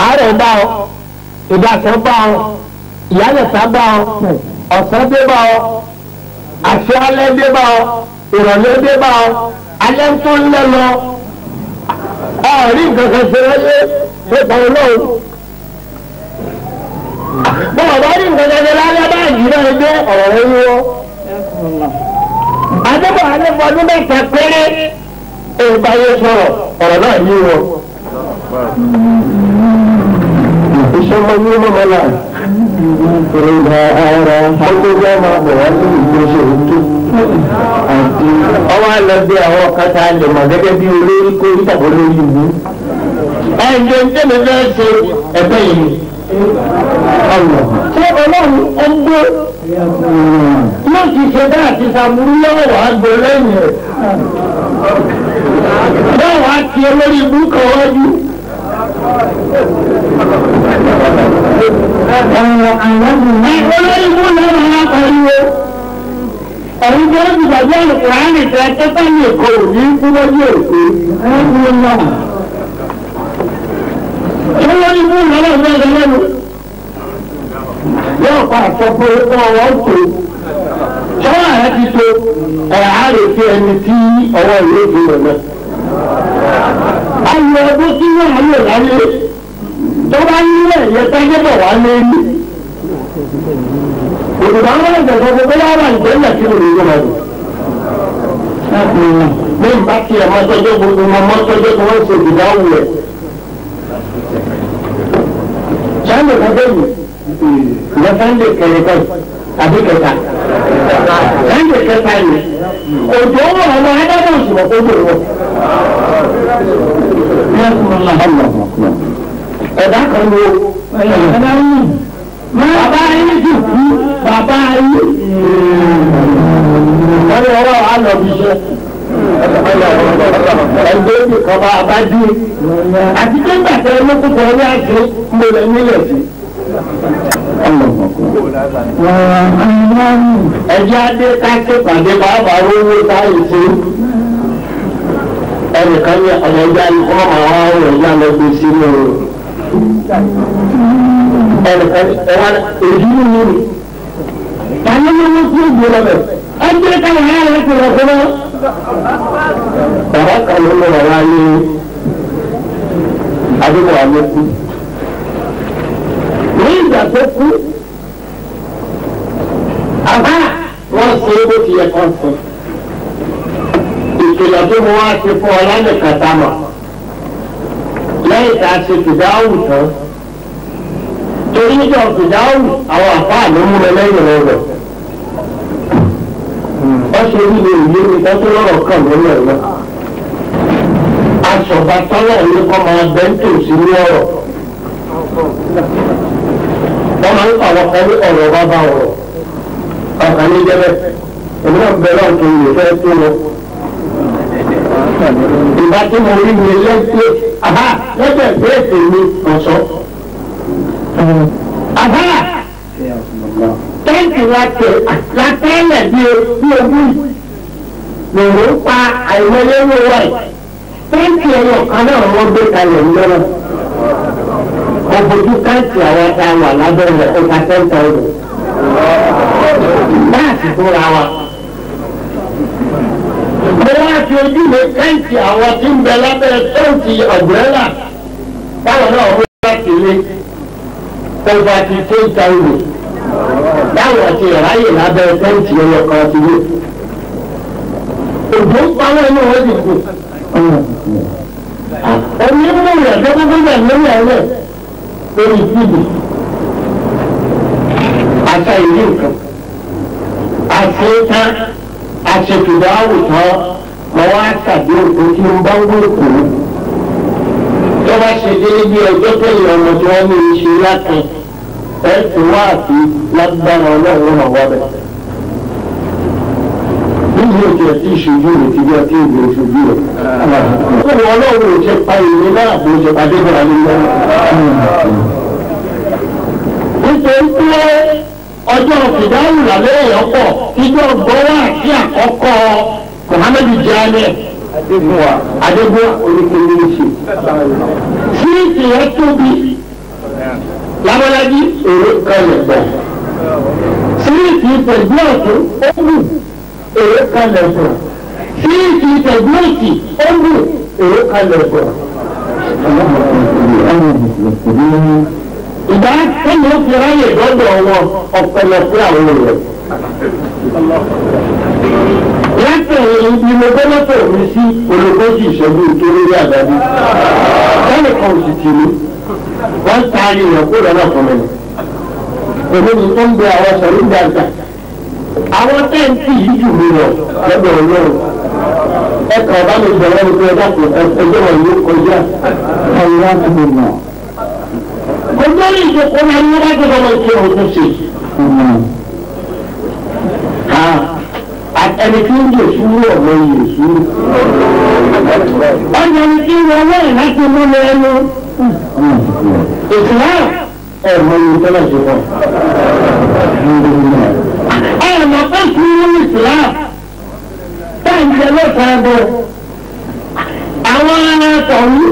Speaker 3: àárẹ̀ bá ọ ìdásán bá ọ ìyálẹ̀ta bá ọ ọ̀sán dé bá ọ àṣẹ alẹ́ dé bá ọ Ìrọ̀lẹ́ dé bá ọ, alẹ́ tó ń lẹ́ lọ. Ọ̀rí nǹkan kan ṣe láyé nípa Ọlọ́run. Bọ́ọ̀ bá rí nǹkan kan ṣe láyé báyìí náà dé ọ̀rọ̀ rẹ yíwọ́. Adébọ̀ alẹ́fọdún mẹ́ta péré ìbáyé sọ̀rọ̀ ọ̀rọ̀ náà yíwọ́. Ìṣọ́mọ ní mọ́mọ́lá ìrìnà ara ọgbẹ́gbẹ́ máa bọ̀ wá sí ìgbésẹ̀ ètò àti ọwọ́ àlọ́gbé àwọn kata lè mọ̀ gẹ́gẹ́ bí olórí kórí tàbí olórí ìlú. Ẹ̀jẹ̀ ń tẹ̀lé fẹ́ ṣe ẹ̀fẹ́ yìí. Ṣé Ọlọ́run ọgbó yóò ti ṣe bá àti sàmúrú yóò wá gbó lẹ́yìn rẹ̀? Yóò wá ti olórí ibú kan wájú. Olórí ibú náà máa pariwo. Ẹ̀yin tó ń gbàgbé Àlùkùránì tẹ tẹ́tẹ́ ní èkó ní kú lójú èkó. Olórí ibú náà máa ń gbàgbé lẹ́nu. Yóò pa àṣọ pé ọwọ́ tó. Sọ́wọ́n rẹ̀ ti tó ẹ̀ á lè fi ẹni tí ọwọ́ ìlú ìlú rẹ̀ náà. Ayọ̀ ọdún tí wọ́n á lò láyé tó bá nílẹ̀ yẹ sẹ́yẹ́ bọ̀ wá lérí. Òdùbà wọn lè sọ pé bóyá wà ìgbẹ́lẹ̀ kí ló lè yọ lọ. Ní ìbá tí ẹ̀ mọ́tọ́jọ́ gbogbo wọn mọ́tọ́jọ́ tí wọ́n ṣe ìdáwó rẹ̀. Sọ́ndé kan dé yìí, ìyẹn sọ́ndé kẹrin kan àbí kẹta. Sọ́ndé kẹta yìí, òjò wọ̀ ọmọ adájọ́ òṣùwọ̀n kó dò wọ̀. Ẹ̀dá kan ló bàbá yín sì kú bàbá yín. Wọ́n ní ọwọ́ àlọ́ bí iṣẹ́. Ẹgbẹ́ òbí kan bá a bá dé. Àti pé ńgbà tẹ olókùn tẹ ní àṣẹ mo lè nílẹ̀ sí. Ẹjẹ́ adé ká ṣèpàdé bàbá rówó táyì sí. Ẹnìkan ní ọ̀nà ẹja ní kọ́ máa wá ọ̀rọ̀ ẹja lọ gbé sínú ẹnìkan ẹwà èyí ní mi tani ní wọ́n tí ó gbé lọ bẹ̀ ẹgbẹ́ káwọn ará rẹ̀ ti lọ fún wọn. Bàbá kan ló ń lọ wá ní àdúgbò àlékú. Ní ìgbà tó kú, àbá wọ́n ṣe é bó ti yẹ kán fún. Ìkìlọ̀ tó mo wá ṣe fún ọ lálẹ́ kàtà mọ̀. Lẹ́yìn tá a ṣe fìdáwù tán. Torí níjọ́ fìdáwù àwọn àfáà ló mú mi lẹ́yìn rẹ̀ rẹ̀. Wọ́n ṣe rí mi ìlú mi tó lọ́rọ̀ kàn lórí ẹ̀ náà. Aṣọ̀gbà tọ́lọ̀ ní kọ́ máa bẹ́ ń tòsí ní ọ̀rọ̀. Wọ́n máa ń pa àwọn kan ní ọ̀rọ̀ bá bá ọ̀rọ̀. Ọkàn ní jẹ́ bẹ́ẹ̀. Èmi náà bẹ lọ́n tó lè fẹ́ tó lọ. Ìbá tí mo rí mi lẹ́gbẹ́ lẹ́gbẹ̀ẹ́ bẹ́ẹ̀sì mi ọ̀ṣọ́. Tẹ́ǹtì la tẹ̀ la tẹ́lẹ̀ bí ogún yìí. Lòrò ń pa àìmọye owó wa yìí. Tẹ́ǹtì ẹyọ kan náà wọ́n gbé kalẹ̀ ńlọ́rọ̀. Ọ̀bọ̀jú káǹtì àwọn tá a wà lábẹ́ rẹ̀ ó ka 10,000. Báàsì tó ra wa. Mo wá fi ojú mi káǹtì àwọn tí ń bẹ lábẹ́ tẹ́ǹtì ọ̀gbẹ́là. Báwọn náà wọ́n láti lé over 15,000. Báwọn ti ráyè lábẹ́ tẹ́ǹtì ẹyọ kan ti lé. Òjò ń pa wọ́n inú wọn sì kù. Omi ń mú rẹ̀ dọ́gbọ́gbọ́gbà lórí ẹ̀rẹ́ lórí ìfìdí. Àṣà ìlú nǹkan. Àṣetán àṣetùdá àwùjọ mọ wá ṣàdé òkú tí ń bá ń wé kú. Tó bá ṣe délé bí ọjọ́ tẹ̀lé ọmọ tí wọ́n ní í ṣe lákan ẹ̀ sì wá àti lágbára Ọlọ́run náà wá bẹ̀. Níbi òkè ẹtí ìṣojú rẹ̀ ti bí ọtí ìgbè ìṣojú rẹ̀. Ó wọ Ọlọ́run ò ṣe pa ìwé náà bó ṣe pàdé bọ̀rọ̀ ní lọ́wọ́. Nítorí pé ọjọ́ fìdáhùn lálẹ́ èèyàn pọ̀ ìjọ gbọ́wọ́ àti àkọ́kọ́ Muhammadu Jami Adégúnwà oníkèéní ṣe. Síìtì yẹn tóbi lábọ́lájí èrò kan lè gbọ̀. Síìtì pẹ̀lú ọ̀tún ó wù èrè kan lè gbọ̀. Sí ìtẹ̀gbọ́sì ó ń bù èrò kalẹ̀ bọ̀. Ìgbà tẹ́lẹ̀ ó fi ráyè lọ́dọ̀ wọn ọ̀pẹ̀lọpẹ̀ àwọn èèyàn. Látẹ̀yìn ibi mo gbọ́ lọ́tọ̀ mi sí olùkọ́sí ìṣẹ́jú tó lórí àgbàdo. Lẹ́yìn kan sì tì mí. Wọ́n taari rẹ̀ kó lọ́nà fún mi. Èmi ni tó ń bẹ àwọn sọ̀rọ̀ gbàgbà. Àwọn tẹ́ǹtì yìí jù mí lọ lọ́dọ̀ Ọlọ́run. Ẹ kàn bá mi bẹ̀rẹ̀ ní pé ẹ dákun ẹjọ́ wọn yóò kọjá. Gbogbo ní ìjókòó náà ní wọ́n bá gbọ́dọ̀ ṣe òtún ṣe. Ẹni tí ń lè sùúrù ọ̀rọ̀ yìí sùúrù. Ọ̀nà ẹni tí ń wọ owó ẹ̀ láti mú lọ ẹnu. Ìsìláà ẹ̀ mọ iye tó lọ sí fún. Ẹ mọ̀ pé sùúrù ní ìsìláà táǹjẹ lọ́sàn-án bọ̀. Àwọn ará tọ̀hún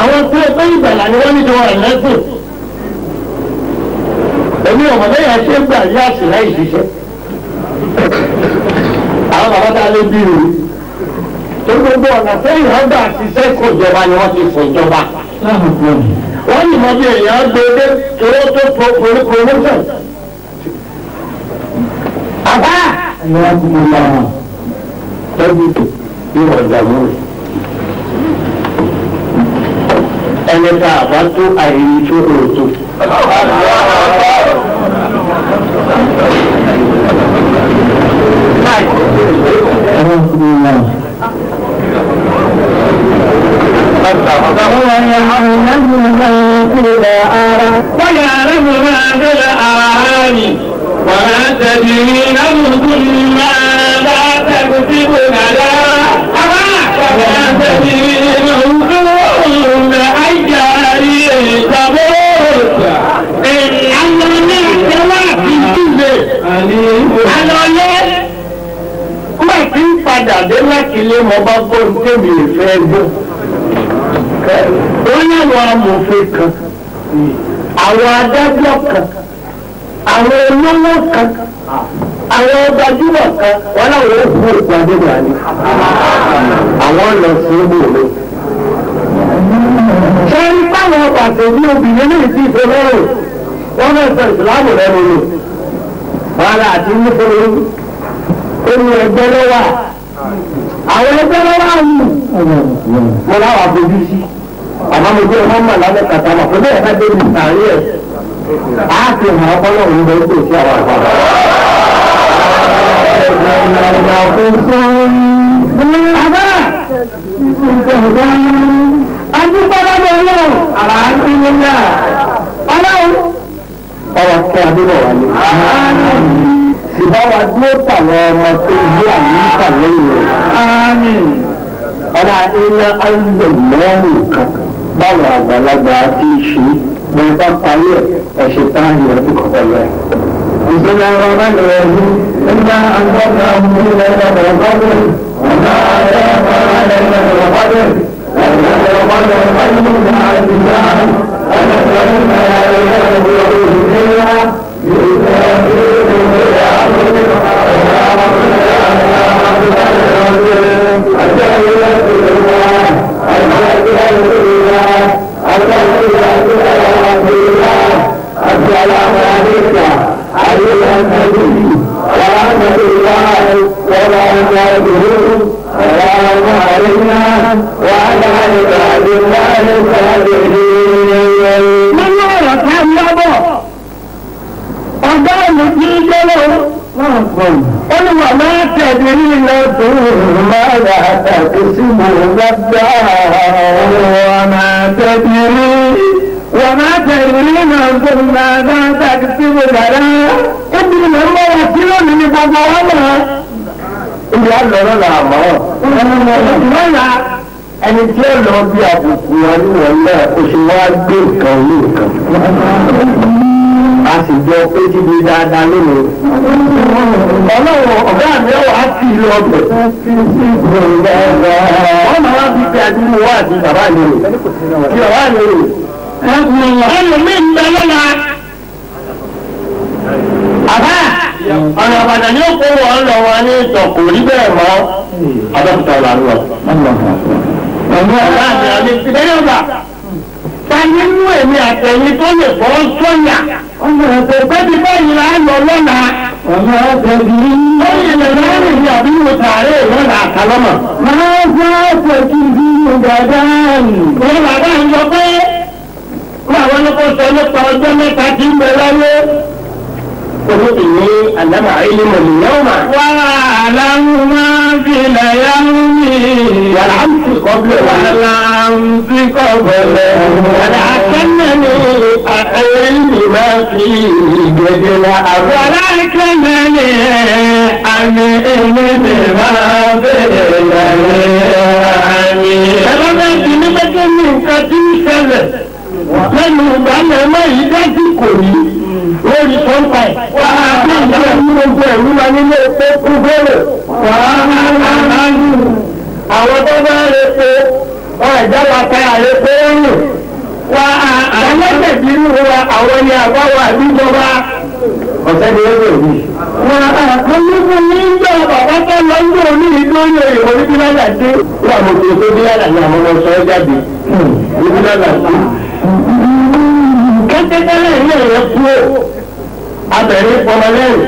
Speaker 3: àwọn tó ẹgbẹ́ ìgbàlà ni wọ́n ní jọ ẹ̀lẹ́sìn. Èmi ọ̀mọ̀dé yẹn ṣe ń gbà yá sí láì ṣiṣẹ́. Àwọn bàbá tá a lè bí rèé. Tó gbogbo ọ̀nà sẹ́yìn ọgbà ṣiṣẹ́ kò jọba ni wọ́n ti fò ìjọba. Wọ́n yìí mọ bí èèyàn gbé dé owó tó promotion. Àbá! Tọ́jú ìwọ̀n ìdààmú rẹ̀. Ẹni tá a bá tó àìrí tó òótọ́.
Speaker 2: ويعلم ما في الأرحام وما تدري نفس ماذا تكسب غدا وما تدري نفس بأي تموت
Speaker 3: Nígbà tí ń padà dé láti ilé mo bá gbọ́ tèmi ìfẹ́ gbọ́. Ó ní àwọn amòfin kan, àwọn adájọ́ kan, àwọn olówó kan, àwọn gbajúmọ̀ kan, wọ́n láwọn ó fún òkú Adébọ̀wálé. Àwọn lọ sí ibò mi. Ṣé ń báwọn pàṣẹ bí obìnrin náà ti fẹ́ lọ́rùn? Wọ́n fẹ́ sọ ìsìlámù lẹ́nu ni. Wàhálà àti nítorí ó ní ẹgbẹ́ lọ́wọ́ àwọn ẹgbẹ́ lọ́wọ́ àwù mo láwà fojú sí àmọ́ mo gbé ọmọ mọ̀ lábẹ́ kàtà mọ̀ pé bẹ́ẹ̀ bá débi sàárẹ̀ ẹ̀ á fi hàn ọpọlọ òun lọ sí òsì àwọn àgbà. Ọ̀rọ̀ kí Adébọ̀wálé ìbá wa dúró tàwọn ọmọ tó yí àyíká lẹ́yìn rẹ̀. Ọba iná ayélujára kan báwọn àgbàlagbà ti ṣe bẹ́ẹ̀ bá parí ẹ̀ ẹ̀ṣẹ̀ táàyè ọdún kọ̀ọ̀kan lẹ̀. Ìṣẹ̀lẹ̀ ọ̀rọ̀ bá lè rẹ̀ ní nígbà àgbọ̀dọ̀ ọmọ ilẹ̀ ọ̀rọ̀ ọ̀gbọ̀n ọ̀nà ẹ̀rọ
Speaker 2: Nínú ọ̀rọ̀ tá a lọ́bọ̀, ọ̀gá mi ti ń gbọ́lọ́. Ó ní wà máa tẹ̀lé ní lọ́dún máa rà tàbí sí mò ń bá gbà. Wà máa tẹ̀lé ní wà máa tẹ̀lé ní lọ́dún máa rà tàbí sí mò ń bá gbà. Ibi ni mo ń bọ̀ wá sí lónìí ní gbogbo wa mọ̀.
Speaker 3: Ibi àlọ́rọ̀ là mọ́. Lọ́la ẹni tí ó lọ bí àbùkù wọn níwọ̀n náà ó ṣe wá gbé nǹkan ní nǹkan. A sì jọ pé síbi dáadáa lónìí. Ọlọ́run ọ̀gá mi ò wá sí ìlú ọbẹ̀. Wọ́n máa wá fi pe àdúgbò wá àti bàbá mi rò. Kí bàbá mi rò.
Speaker 2: Ẹlòmíì ń bẹ lọ́la.
Speaker 3: Àbá ọ̀nà Ìbàdàn ni ó kó wọn lọ wọn ní ìtọ̀ kò rí bẹ́ẹ̀ mọ́. Abẹ́òkúta là ń lọ. Ta nínú èmi àtẹ̀yìn tó lè fọ́ sọ́yà? Ọ̀pẹ̀ bí báyìí là ń lọ lọ́la. Ó yẹ lè lọ́rùn ní àbí mo tààrẹ lọ́la àkàlọ́mọ̀.
Speaker 2: Máa fọ́ pẹ̀kì bí dàda.
Speaker 3: Wọ́n bàbá ń sọ pé wọ́n àwọn ọlọ́kọ̀ sọ nípa ọjọ́ mẹ́ta tí ń bẹ láyé. Olóòtú ní àlámà ilé mọ̀lẹ́yàwó.
Speaker 4: Wà á láwọn máa fi lẹ́yà mi.
Speaker 3: Wàlá ń fi kọ́bílẹ̀ wà.
Speaker 4: Wàlá ń fi kọ́bílẹ̀.
Speaker 3: Wàlá kẹ́nẹ́ni àìlè máa fi gẹ́gẹ́ la àwọn.
Speaker 4: Wàlá kẹ́nẹ́ni àmì ìlú máa fi lẹ́yà mi.
Speaker 3: Ẹ̀rọ bẹ́ẹ̀ ti ní pẹ́kẹ́ ní nǹkan tí ń ṣẹlẹ̀ lẹ́nu ìgbàlẹ̀ mọ́ yìí dájú kò ní lórí sọ́ńpà ẹ̀. Wà á bí ìjọba ní gbogbo ẹ̀rú wa nílé epo kú bẹ́rẹ̀. Wà á máa ń lù. Àwọn tó bá rẹ̀ po wọn ẹ̀já wa ta àrẹ pé ó rùn. Wà á ẹlẹ́gbẹ̀bí inú wa àwọn ni àbáwọ̀ àbíjọba. Ọ̀sẹ̀ ni ó lè wí. Wà á olúkú ní ìjọ bàbá tó lọ ń gbò ní ìlú oyè ìwọ ní bílálà dé. Wà á mo ti tó bílálà ní àwọn ọmọ sọ ẹ́ jáde. Ní bílálà dé. Kẹ́tẹ́kẹ́lẹ́ ilé rẹ̀ kú o. Abẹ̀rẹ̀ pọmọlẹ́rìn.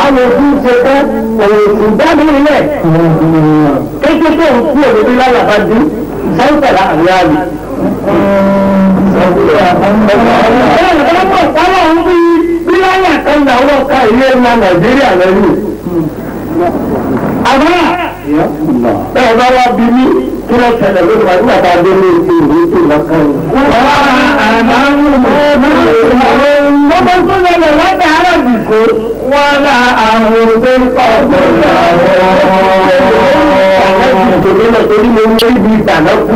Speaker 3: Àwọn òkú ṣe tán, òun sì jáde ilẹ̀. Kété tó ń kú òdòdó lálàbá dín, sẹ́ńtẹ̀lá àmì àmì. Bíláyà kan làwọn ọ̀ka ilé ńlá Nàìjíríà lẹ́nu. Àbá bẹ́ẹ̀ bá wá bí mí kí ló ṣẹlẹ̀ lórí wa nígbà tá a dé ní ètò ìwé tó lọ́kàn yìí. Gbogbo tó lọlẹ̀ láti àárọ̀ dìkó.
Speaker 4: Wọ́n lá àwọn tó kọ̀
Speaker 3: Torí mo ń rí ibi ìdáná kú